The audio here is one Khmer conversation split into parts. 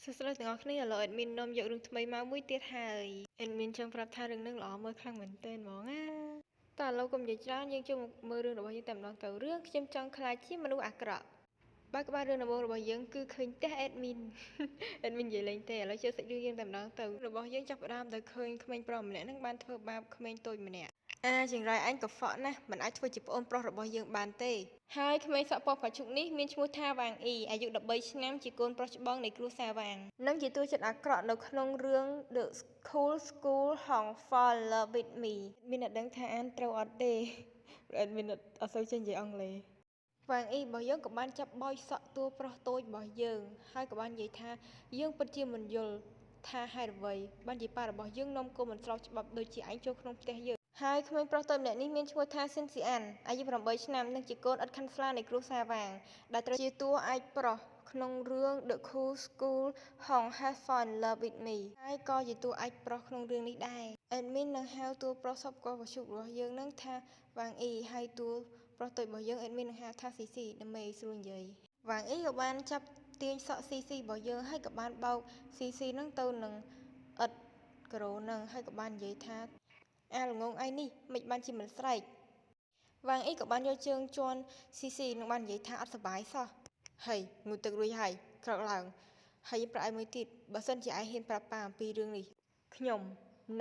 សួស្តីទាំងអស់គ្នាឥឡូវ admin នាំយករឿងថ្មីមកមួយទៀតហើយ admin ចង់ប្រាប់ថារឿងនឹងល្អមើលខ្លាំងមែនទែនហ្មងណាតើឥឡូវកុំនិយាយច្រើនយើងចូលមកមើលរឿងរបស់យើងតែម្ដងទៅរឿងខ្ញុំចង់ក្លាយជាមនុស្សអាក្រក់បើក្បាលរឿងដំបូងរបស់យើងគឺឃើញផ្ទះ admin admin និយាយលេងទេឥឡូវជឿសាច់រឿងយើងតែម្ដងទៅរបស់យើងចាប់ផ្ដើមដោយឃើញក្មេងប្រុសម្នាក់ហ្នឹងបានធ្វើបាបក្មេងតូចម្នាក់អាចង្រៃអញកខ្វក់ណាស់មិនអាចធ្វើជាប្អូនប្រុសរបស់យើងបានទេហើយក្មេងសក់ពណ៌ផ្កាឈូកនេះមានឈ្មោះថាវ៉ាងអ៊ីអាយុ13ឆ្នាំជាកូនប្រុសច្បងនៃគ្រួសារវ៉ាងនិងជាតួចិត្តអាក្រក់នៅក្នុងរឿង The Cool School Hong Fall in Love with Me មានអ្នកដឹងថាអានត្រូវអត់ទេ admin អត់សូវចេះនិយាយអង់គ្លេស វ៉ាងអ៊ីរបស់យើងក៏បានចាប់បោចសក់តួប្រុសតូចរបស់យើងហើយក៏បាននិយាយថាយើងពិតជាមិនយល់ថាហេតុអ្វីបានជាប៉ារបស់យើងនាំកូនមិនស្របច្បាប់ដូចជាឯងចូលក្នុងផ្ទះយើងហើយក្មេងប្រុសតូចម្នាក់នេះមានឈ្មោះថាស៊ិនស៊ីអានអាយុ8ឆ្នាំនិងជាកូនឥតខាន់ស្លានៃគ្រួសារវ៉ាងដែលត្រូវជាតួឯកប្រុសក្នុងរឿង The Cool School Hong Has Fallen in Love with Me ហើយក៏ជាតួឯកប្រុសក្នុងរឿងនេះដែរ admin នឹងហៅតួប្រុសសពកកឈុករបស់យើងនឹងថាវ៉ាងអ៊ីហើយតួប្រុសតូចរបស់យើង admin នឹងហៅថាស៊ីស៊ីដើម្បីស្រួលនិយាយវ៉ាងអ៊ីក៏បានចាប់ទាញសក់ស៊ីស៊ីរបស់យើងហើយក៏បានបោកស៊ីស៊ីនឹងទៅនឹងឥដ្ឋការ៉ូនឹងហើយក៏បាននិយាយថាអាល្ងងឯងនេះមិនបានជាមិនស្រែកវ៉ាងអ៊ីក៏បានយកជើងជន់ស៊ីស៊ីនឹងបាននិយាយថាអត់សប្បាយសោះហីងូតទឹករួចហើយក្រោកឡើងហើយប្រាប់ឯងមួយទៀតបើសិនជាឯងហ៊ានប្រាប់ប៉ាអំពីរឿងនេះខ្ញុំ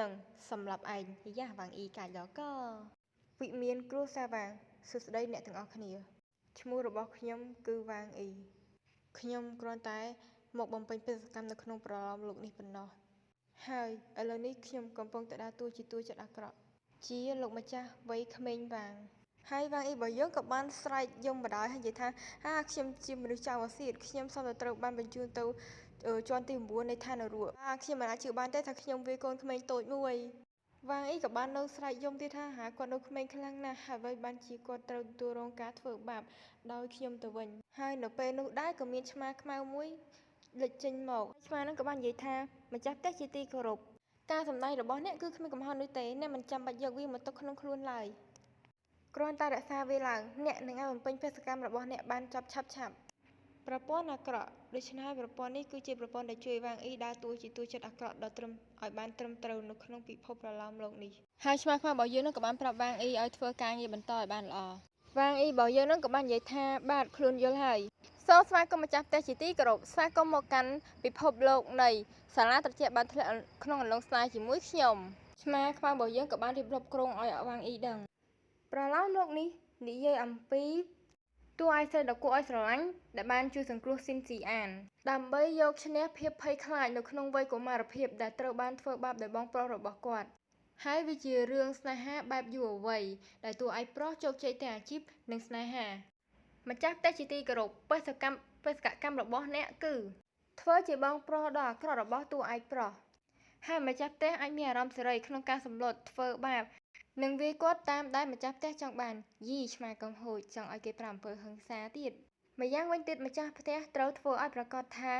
នឹងសម្លាប់ឯងយ៉ាវ៉ាងអ៊ីកាចដល់កវិមានគ្រួសារវ៉ាងសួស្តីអ្នកទាំងអស់គ្នាឈ្មោះរបស់ខ្ញុំគឺវ៉ាងអ៊ីខ្ញុំគ្រាន់តែមកបំពេញបេសកកម្មនៅក្នុងប្រឡំលោកនេះប៉ុណ្ណោះហើយឥឡូវនេះខ្ញុំកំពុងតែដើរតួជាតួចិត្តអាក្រក់ជាលោកម្ចាស់វ័យក្មេងវ៉ាងហើយវ៉ាងអ៊ីរបស់យើងក៏បានស្រែកយំបណ្ដោយហើយនិយាយថាហាខ្ញុំជាមនុស្សចៅអាសៀតខ្ញុំសមតែត្រូវបានបញ្ជូនទៅជាន់ទី9នៃឋាននរកអាខ្ញុំមិនអាចជឿបានទេថាខ្ញុំវាកូនក្មេងតូចមួយវ៉ាងអ៊ីក៏បាននៅស្រែកយំទៀតថាហាគាត់នៅក្មេងខ្លាំងណាស់ហើយអ្វីបានជាគាត់ត្រូវទទួលរងការធ្វើបាបដោយខ្ញុំទៅវិញហើយនៅពេលនោះដែរក៏មានឆ្មាខ្មៅមួយលេចចេញមកឆ្មានឹងក៏បាននិយាយថាម្ចាស់ផ្ទះជាទីគោរពការសម្ដែងរបស់អ្នកគឺគ្មានកំហុសនោះទេអ្នកមិនចាំបាច់យកវាមកទុកក្នុងខ្លួនឡើយគ្រាន់តែរក្សាវាឡើងអ្នកនឹងអាចបំពេញបេសកកម្មរបស់អ្នកបានចប់ឆាប់ឆាប់ប្រព័ន្ធអាក្រក់ដូច្នេះហើយប្រព័ន្ធនេះគឺជាប្រព័ន្ធដែលជួយវ៉ាងអ៊ីដើរតួជាតួចិត្តអាក្រក់ដ៏ត្រឹមឲ្យបានត្រឹមត្រូវនៅក្នុងពិភពប្រឡោមលោកនេះហើយឆ្មាខ្មៅរបស់យើងនឹងក៏បានប្រាប់វ៉ាងអ៊ីឲ្យធ្វើការងារបន្តឲ្យបានល្អវ៉ាងអ៊ីរបស់យើងនឹងក៏បាននិយាយថាបាទខ្លួនយល់ហើយសូមស្វាគមន៍ម្ចាស់ផ្ទះជាទីគោរពស្វាគមន៍មកកាន់ពិភពលោកនៃសាលាត្រជាក់បានធ្លាក់ក្នុងអន្លង់ស្នេហ៍ជាមួយខ្ញុំឆ្មាខ្មៅរបស់យើងក៏បានរៀបរាប់គ្រោងឲ្យវ៉ាងអ៊ីដឹងប្រឡោមលោកនេះនិយាយអំពីតួឯកស្រីដ៏គួរឲ្យស្រឡាញ់ដែលបានជួយសង្គ្រោះស៊ីនស៊ីអានដើម្បីយកឈ្នះភាពភ័យខ្លាចនៅក្នុងវ័យកុមារភាពដែលត្រូវបានធ្វើបាបដោយបងប្រុសរបស់គាត់ហើយវាជារឿងស្នេហាបែបយុវវ័យដែលតួឯកប្រុសជោគជ័យទាំងអាជីពនិងស្នេហាម្ចាស់ផ្ទះជាទីគោរពបេសកកម្មរបស់អ្នកគឺធ្វើជាបងប្រុសដ៏អាក្រក់របស់តួឯកប្រុសហើយម្ចាស់ផ្ទះអាចមានអារម្មណ៍សេរីក្នុងការសម្លុតធ្វើបាបនិងវាយគាត់តាមដែលម្ចាស់ផ្ទះចង់បានយីឆ្មាកំហូចចង់ឲ្យគេប្រើអំពើហិង្សាទៀតម្យ៉ាងវិញទៀតម្ចាស់ផ្ទះត្រូវធ្វើឲ្យប្រាកដថា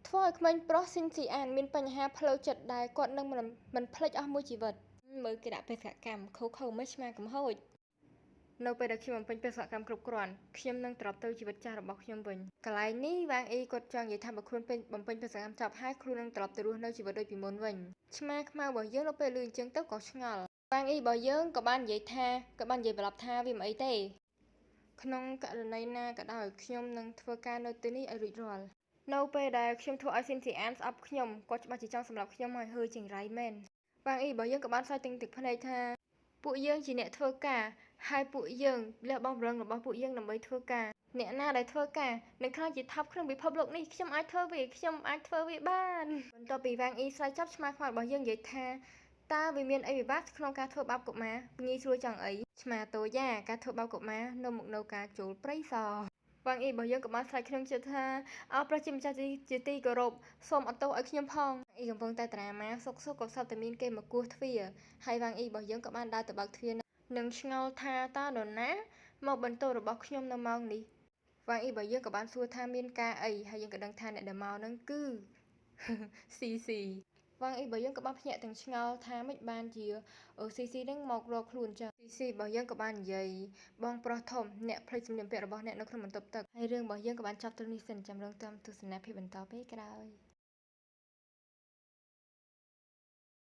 ធ្វើឲ្យក្មេងប្រុសស៊ីនស៊ីអានមានបញ្ហាផ្លូវចិត្តដែលគាត់នឹងមិនភ្លេចអស់មួយជីវិតមើលគេដាក់បេសកកម្មខូខើមិនឆ្មាកំហូចនៅពេលដែលខ្ញុំបំពេញបេសកកម្មគ្រប់គ្រាន់ខ្ញុំនឹងត្រឡប់ទៅជីវិតចាស់របស់ខ្ញុំវិញកន្លែងនេះវ៉ាងអ៊ីគាត់ចង់និយាយថាបើខ្លួនបំពេញបេសកកម្មចប់ហើយខ្លួននឹងត្រឡប់ទៅរស់នៅជីវិតដូចពីមុនវិញឆ្មាខ្មៅរបស់យើងនៅពេលលឺអញ្ចឹងទៅក៏ឆ្ងល់វ៉ាងអ៊ីរបស់យើងក៏បាននិយាយថាក៏បាននិយាយប្រឡប់ថាវាមិនអីទេក្នុងករណីណាក៏ដោយខ្ញុំនឹងធ្វើការនៅទីនេះឲ្យរួចរាល់នៅពេលដែលខ្ញុំធ្វើឲ្យស៊ីនស៊ីអានស្អប់ខ្ញុំគាត់ច្បាស់ជាចង់សម្លាប់ខ្ញុំឲ្យហឺចង្រៃមែនវ៉ាងអ៊ីរបស់យើងក៏បានសើចទាំងទឹកភ្នែកថាពួកយើងជាអ្នកធ្វើការហើយពួកយើងលះបង់ព្រលឹងរបស់ពួកយើងដើម្បីធ្វើការអ្នកណាដែលធ្វើការនឹងក្លាយជាថប់ក្នុងពិភពលោកនេះខ្ញុំអាចធ្វើវាខ្ញុំអាចធ្វើវាបានបន្ទាប់ពីវ៉ាងអ៊ីស្រែកចប់ឆ្មាខ្មៅរបស់យើងនិយាយថាតើវាមានអីពិបាកក្នុងការធ្វើបាបកុមារងាយស្រួលចង់អីឆ្មាតូយ៉ាការធ្វើបាបកុមារនាំមកនូវការចូលព្រៃសវ៉ាងអ៊ីរបស់យើងក៏បានស្រែកក្នុងចិត្តថាអោព្រះជាម្ចាស់ជាទីគោរពសូមអត់ទោសឲ្យខ្ញុំផងអ៊ីកំពុងតែត្រាម៉ាសុកសុកក៏សត្វតែមានគេមកគោះទ្វារហើយវ៉ាងអ៊ីរបស់យើងក៏បានដើរទៅបើកទ្វារនិងឆ្ងល់ថាតើនរណាមកបន្ទោរបស់ខ្ញុំនៅម៉ោងនេះវ៉ាងអ៊ីរបស់យើងក៏បានសួរថាមានការអីហើយយើងក៏ដឹងថាអ្នកដែលមកនឹងគឺស៊ីស៊ីវ៉ាងអ៊ីរបស់យើងក៏បានភ្ញាក់ទាំងឆ្ងល់ថាមិនបានជាស៊ីស៊ីនឹងមករកខ្លួនចឹងស៊ីស៊ីរបស់យើងក៏បាននិយាយបងប្រុសធំអ្នកភ្លេចសម្លៀកបំពាក់របស់អ្នកនៅក្នុងបន្ទប់ទឹកហើយរឿងរបស់យើងក៏បានចប់ត្រឹមនេះសិនចាំរងតាមទស្សនាភាពបន្តពេលក្រោយ។